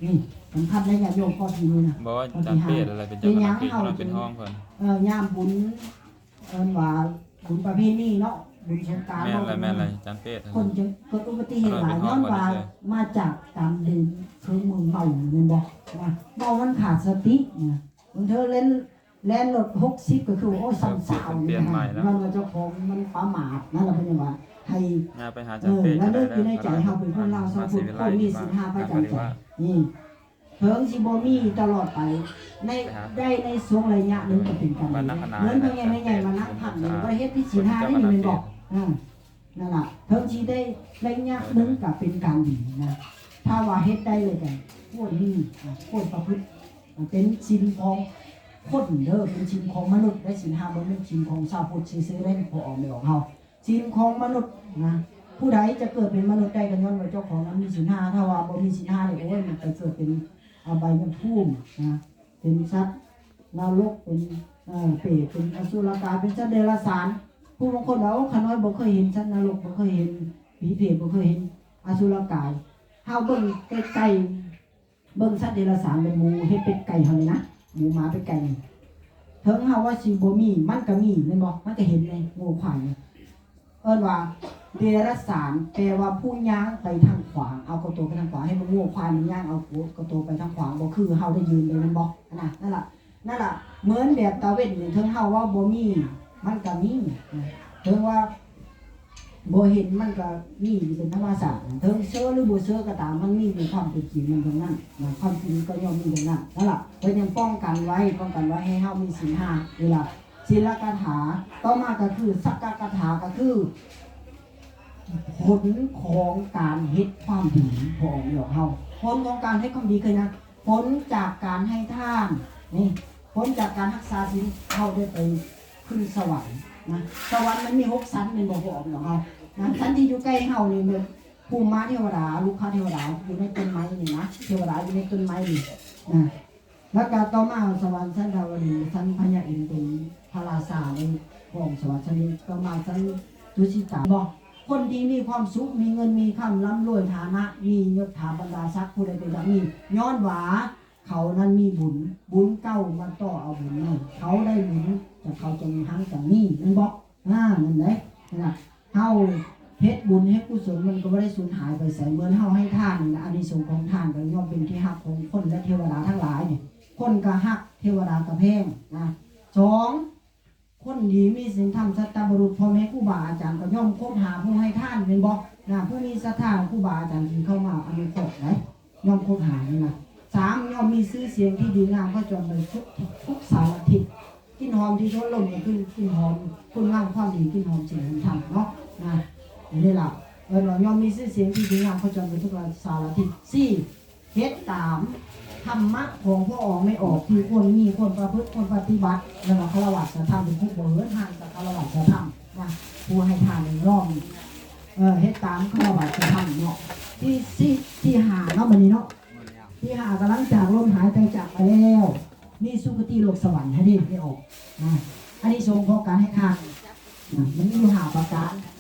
ນີ້ສຳຄັນໄດ້ຍາດໂຍມກໍທີ່ນີ້ນະ ບໍ່ ອາຈານເປດ ກໍທີ່ຫ້າ ອະໄລເປັນເຈົ້າຄະນະເພດ ເປັນຫຍັງເຮົາເປັນຮອງເພິ່ນ ເອີ ຍາມບຸນ ເອີ້ນວ່າບຸນປະເພນີເນາະ ບຸນສົງການ ແມ່ນແຫຼະ ແມ່ນແຫຼະ ອາຈານເປດ ຄົນຈະເກີດອຸບັດຕິເຫດຫຼາຍ ຍ້ອນວ່າມາຈາກການດື່ມເຄື່ອງມືນເມົາ ແມ່ນບໍ່? ເມົາມັນຂາດສະຕິນະ ບາງເທື່ອເຫຼັ້ນ ແລ່ນລົດຫົກສິບກໍຄື ໂອ້ ຊາວໆ ນີ້ນະ ຍ້ອນວ່າເຈົ້າຂອງມັນປະໝາດນະ ລະເພິ່ນວ່າໃຫ້ ລະນຶກຢູ່ໃນໃຈເຮົາເປັນຄົນລາວຊາວພຸດ ຄົນມີສິນຫ້າປະຈຳໃຈ ນີ້ ເຖິງຊິບໍ່ມີຕະຫຼອດໄປ ໃນ ໄດ້ໃນຊ່ວງໄລຍະໜຶ່ງກໍເປັນການດີ ເງິນພໍ່ໃຫຍ່ແມ່ໃຫຍ່ມານັ່ງພັກນີ້ ບໍ່ໄດ້ເຮັດຜິດສິນຫ້ານີ້ແມ່ນບໍ່? ເອີ ນັ້ນລະ ເຖິງຊິໄດ້ໄລຍະໜຶ່ງກໍເປັນການດີນະ ຖ້າວ່າເຮັດໄດ້ເລີຍກໍຄວນມີ ຄວນປະພຶດ ເປັນສິນຂອງຄົນເດີ ເປັນສິນຂອງມະນຸດໄດ໋ ສິນຫ້າບໍ່ແມ່ນສິນຂອງຊາວພຸດຊື່ໆເດ້ ພໍ່ອອກແມ່ອອກເຮົາ ສິນຂອງມະນຸດນະ ຜູ້ໃດຈະເກີດເປັນມະນຸດໄດ້ກໍຍ້ອນວ່າເຈົ້າຂອງນັ້ນມີສິນຫ້າ ຖ້າວ່າບໍ່ມີສິນຫ້ານີ້ ໂອ້ຍ ມັນໄປເກີດເປັນ ອະບາຍພູມນະ ເປັນສັດນະລົກ ເປັນ ເອີ ເປດ ເປັນອະສຸລະກາຍ ເປັນສັດເດຍລະສານ ຜູ້ບາງຄົນວ່າ ໂອ້ ຂ້ານ້ອຍບໍ່ເຄີຍເຫັນສັດນະລົກ ບໍ່ເຄີຍເຫັນຜີເປດ ບໍ່ເຄີຍເຫັນອະສຸລະກາຍ ເຮົາເບິ່ງໄກໆ ເບິ່ງສັດເດຍລະສານເປັນໝູເຫັດເປັດໄກ່ເຮົານີ້ນະ ໝູໝາເປັດໄກ່ນີ້ ເຖິງເຮົາວ່າຊິບໍ່ມີ ມັນກໍມີແມ່ນບໍ່? ມັນກໍເຫັນໃນງົວຄວາຍນີ້ ເອີ້ນວ່າເດຍລະສານ ແປວ່າຜູ້ຍ່າງໄປທາງຂວາງ ເອົາກະໂຕໄປທາງຂວາງ ໃຫ້ມັນງົວຄວາຍມັນຍ່າງເອົາກະໂຕໄປທາງຂວາງ ບໍ່ຄືເຮົາໄດ້ຢືນໄດ້ແມ່ນບໍ່? ຫັ້ນນະ ນັ້ນລະ ນັ້ນລະ ເໝືອນແບບຕາເວັນນີ້ ເຖິງເຮົາວ່າບໍ່ມີ ມັນກໍມີ ເຖິງວ່າ ບໍ່ເຫັນມັນກໍມີຢູ່ເປັນທຳມະຊາດ ເຖິງເຊີຫຼືບໍ່ເຊີກໍຕາມ ມັນມີຢູ່ຄວາມເປັນຈິງມັນຕົງນັ້ນນະ ຄວາມຈິງກໍຍ່ອມມີຕົງນັ້ນ ນັ້ນລະ ເພິ່ນຍັງປ້ອງກັນໄວ້ ປ້ອງກັນໄວ້ໃຫ້ເຮົາມີສິນຫ້ານີ້ລະ ສິນລະກະຖາ ຕໍ່ມາກໍຄືສັກກະກະຖາ ກໍຄືຜົນຂອງການເຮັດຄວາມດີ ພໍ່ອອກແມ່ອອກເຮົາ ຜົນຂອງການເຮັດຄວາມດີຄືຫຍັງ? ຜົນຈາກການໃຫ້ທານ ນີ້ ຜົນຈາກການຮັກສາສິນ ເຮົາໄດ້ໄປຂຶ້ນສະຫວັນນະ ສະຫວັນມັນມີຫົກຊັ້ນແມ່ນບໍ່ ພໍ່ອອກແມ່ອອກເຮົານະ ຊັ້ນທີ່ຢູ່ໃກ້ເຮົານີ້ແມ່ນພູມມາເທວະດາ ລຸກຄະເທວະດາ ຢູ່ໃນຕົ້ນໄມ້ນີ້ນະ ເທວະດາຢູ່ໃນຕົ້ນໄມ້ນີ້ນະ ແລ້ວກະຕໍ່ມາສະຫວັນຊັ້ນດາວະດີ ຊັ້ນພະຍາອິນ ເປັນພະລາຊາໃນຫ້ອງສະຫວັນຊັ້ນນີ້ ຕໍ່ມາຊັ້ນຕຸສິຕາ ບໍ່ ຄົນທີ່ມີຄວາມສຸກ ມີເງິນມີຄຳ ລ່ຳລວຍຖານະ ມີຍົດຖາບັນດາສັກ ຜູ້ໃດກໍຢາກມີ ຍ້ອນວ່າ ເຂົານັ້ນມີບຸນ ບຸນເກົ່າມາຕໍ່ເອົາບຸນໃໝ່ ເຂົາໄດ້ບຸນຈາກເຂົາຈັ່ງຮັ່ງຈັ່ງມີ ແມ່ນບໍ່? ອາ ນັ້ນແຫຼະ ເຮົາເຮັດບຸນເຮັດກຸສົນ ມັນກໍບໍ່ໄດ້ສູນຫາຍໄປໃສ ເໝືອນເຮົາໃຫ້ທານນີ້ນະ ອານິສົງຂອງທານກໍຍ່ອມເປັນທີ່ຮັກຂອງຄົນ ແລະ ເທວະດາທັງຫຼາຍ ຄົນກໍຮັກ ເທວະດາກໍແພງນະ ສອງ ຄົນດີມີສິນທຳ ສັດຕະບຸລຸດ ພໍ່ແມ່ຄູບາອາຈານກໍຍ່ອມຄົບຫາຜູ້ໃຫ້ທານແມ່ນບໍ່? ນະ ຜູ້ມີສັດທາຄູບາອາຈານທີ່ເຂົ້າມາອະນຸເຄາະໄດ໋ ຍ່ອມຄົບຫານີ້ນະ ສາມ ຍ່ອມມີຊື່ສຽງທີ່ດີງາມຂະຈອນໄປທຸກ ທຸກສາລະທິດ ກິ່ນຫອມທີ່ຊົນລົມກໍຄືກິ່ນຫອມຄຸນງາມຄວາມດີ ກິ່ນຫອມສິນຫອມທຳເນາະ ນະ ນີ້ລະ ເອີ້ນວ່າຍ່ອມມີຊື່ສຽງທີ່ດີງາມຂະຈອນໄປທຸກສາລະທິດ ສີ່ ເຮັດຕາມທຳມະຂອງພໍ່ອອກແມ່ອອກທີ່ຄວນມີ ຄວນປະພຶດ ຄວນປະຕິບັດ ແລ້ວກໍຄາລະວະສັດທຳ ເປັນຜູ້ບໍ່ເຫີນຫ່າງຈາກຄາລະວະສັດທຳນະ ຜູ້ໃຫ້ທານນີ້ນ້ອມ ເອີ ເຮັດຕາມຄາລະວະສັດທຳເນາະ ທີ່ສີ່ ທີ່ຫ້າເນາະ ມື້ນີ້ເນາະ ທີ່ຫ້າ ກຳລັງຈາກລົມຫາຍໃຈຈາກໄປແລ້ວ ມີສຸຄະຕິໂລກສະຫວັນໃຫ້ໄດ້ ໄດ້ອອກນະ ອານິສົງຂອງການໃຫ້ທານນະ ມັນມີຢູ່ຫ້າປະການ